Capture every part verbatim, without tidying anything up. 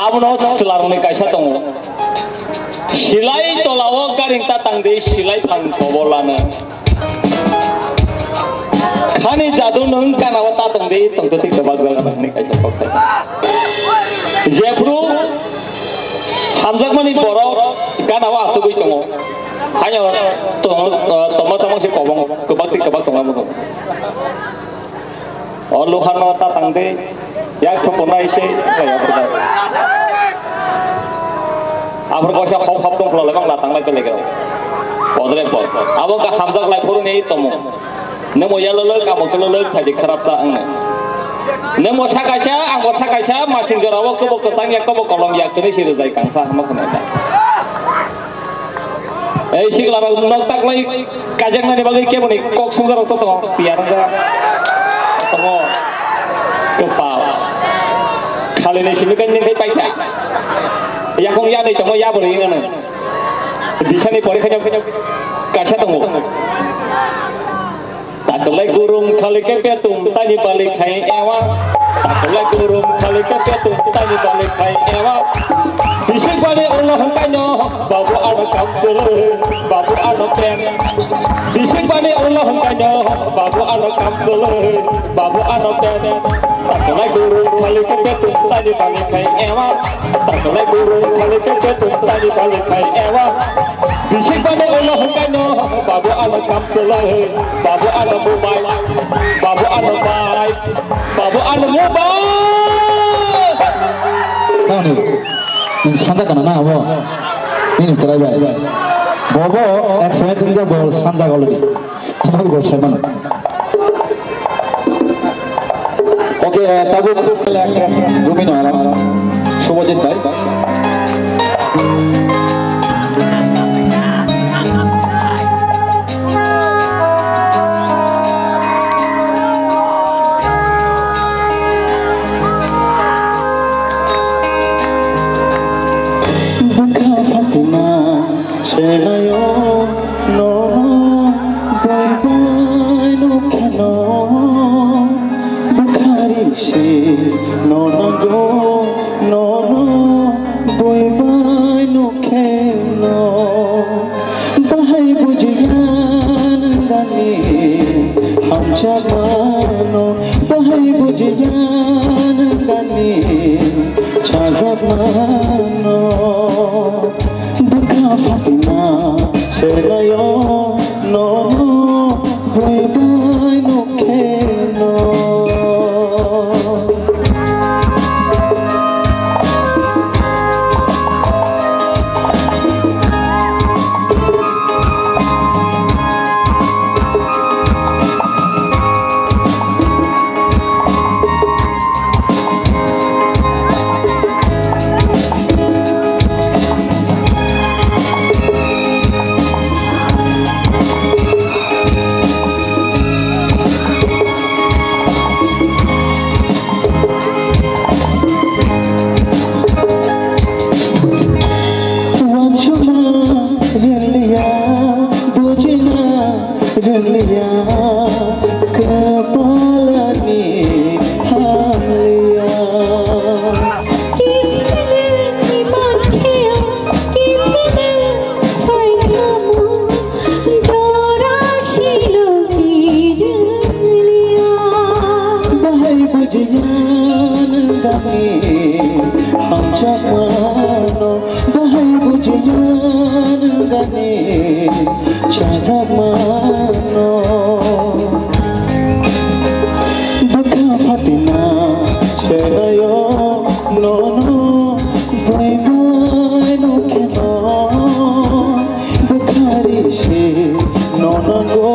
Abono chwlarokni kaisa tongo. Silai tolao garing ta tangdi, silai phang kobolano. Khani jadu nwng ganao ta tongdi, tongtwtwi kwbak jaga nangni kaisa kokthai. Jephru hamjakmani borok ganao asugwi tongo. Haino tong-, tongma samang se kobong, kwbak twi kwbak tongma muchungo. O luharno ta tangdi, yak thupuna ise, yak thupuna. Abor kaisa hop hop tong khulale bang la tanglai pele gero. Podre pod. Abo ka hamjak lai phuru ni tomo. Nemo yalo lok, amo kolo lok, thaidi kharap sa ang. Nemo sakaisa, ang bo sakaisa, masing jora o kobo kwchang ya, kobo kolom ya, kini siri jai kangsa hamo khna. Ei sikla rok nok taklai kajaknani bagwi keboni kok sungjarok to tongo, tiyar wngkha. Tongo. Kwpal. Khalini simi kani nini paikha. Yakung yanwi tongo, yaboni wngano. Bisani pore khaino kaisa tongo. Takolai gurung khali ke petung tani bali khai ewa. Takolai gurung khali ke petung tani bali khai ewa. Bising bali ulo hongkai no, babu ano kam sele, babu ano pen. Bising bali ulo hongkai no, babu ano kam sele, babu ano pen. Takolai gurung khali ke petung tani bali khai ewa. Takolai gurung khali ke petung tani bali khai ewa. Bising bali ulo hongkai no, babu ano kam sele, babu ano mobile, babu ano bike, babu ano mobile. Tani, nini sanja kana na abo? Nini chwrai bai. Bobo, ek sene tini ja bol sanja golodi. Abo go sai mano. Oke, tabuk actress Rumi no aro Subhajit bhai. Bwkha Fatima. Chelayo nono baibai no kheno, bukhari se nono go nono baibai no kheno. Bahai bujiyan gani hamcha mano, bahai bujiyan gani chajak mano. Bwkha Fatima selayo nono baibai no kheno. Uansukna rwngliya, bujina rwngliya, kwpalni hamliya. Bahai bujiyan gani hamchakmano, bahai bujiyan gani chajak mano. Bwkha Fatima selayo nono baibai no kheno. Bwkhari se nono go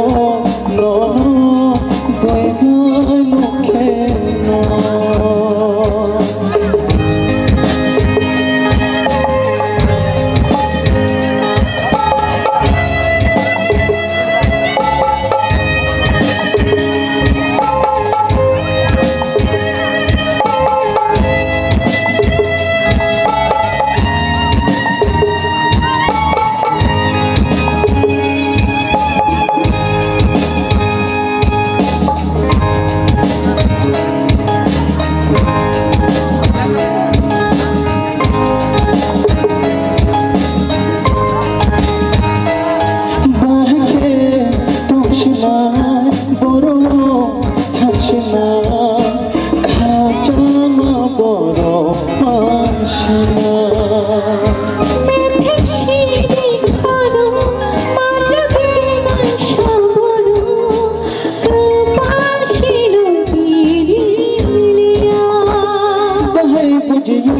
nono baibai no kheno. Borok thangsina, khachama borok mansina. Methek sini khoro, maja bini mansa borok, kwpal sino bini liya. Bahai bujiya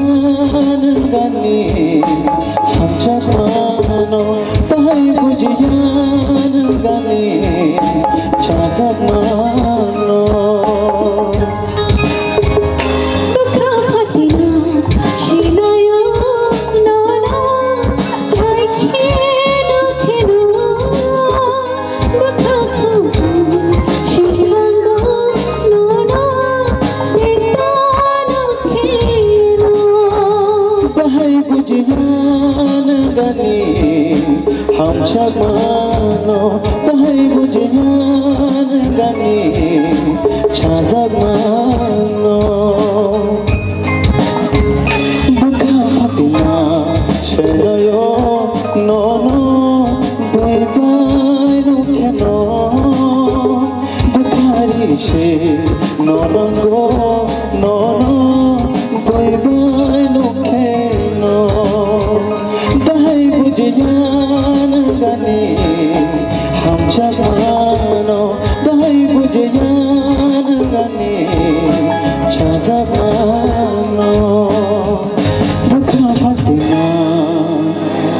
nang ani hamjakmano. Bahai bujiya nang ani chajakmano. Bwkha phatino sinayo nono, hai kheno kheno. Bwkha phatino sinayo nono, betono kheno. Bahai bujiya nang ani hamjakmano, bahai bujiya nang ani chajakmano. Bwkha phatina selaio nono, bui bai no kheno. Bwkhari se no nango, nono bui bai no kheno. Bahai bujiya nang ani hamjakmano, bahai bujiya nang ani chajakmano. Bwkha phatina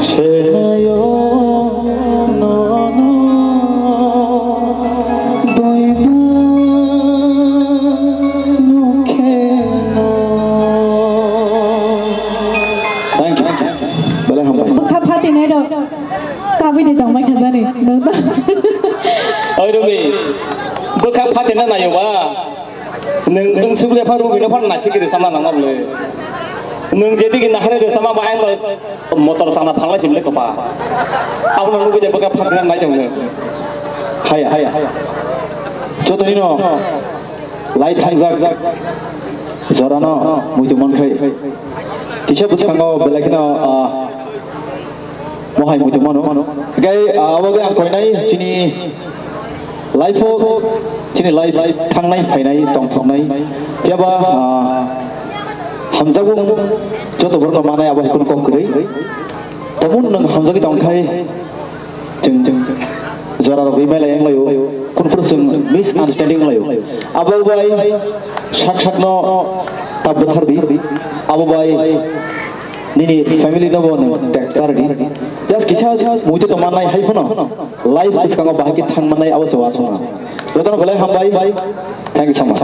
selaio nono, bui bai no kheno. Thank you. Belai hambai. Bwkha phatinai rok kabui de tongbai khajani. Nung to. Oi Rumi, bwkha phatina nayo ba. Nwng, nwng sugri pha rugwi no phan naisik ri sama nang ma bwle. Nwng je digi nahare ri sama bahai no motor sana phanglai simle kopa. Abo no nugwi de bwkha phatina nai tong nwng. Haya, haya, haya. Jotoni no lai thangjak jora no muitu man khai. Kisa bwskango belai kheno, ah, Mohai muitu mano. Gai, ah, abo gai ang koinai chini life o, chini life thangnai phainai tongthoknai. Phiya ba, ah, hamjakmung joto borokno manai abo hai kunu kok kwrwi. Tobun nwng hamjagwi tongkhai chwng, chwng, chwng jora rok email yang laio, kunphuru chwng misunderstanding laio. Abo bai sak sakno ta bwthar di. Abo bai nini family no bo nwng tek tar di. Just kisa muitu tongmannai hai phano life bwskango bahai khe thang mannai abo se uansukna. Jotono belai hambai. Thank you so much.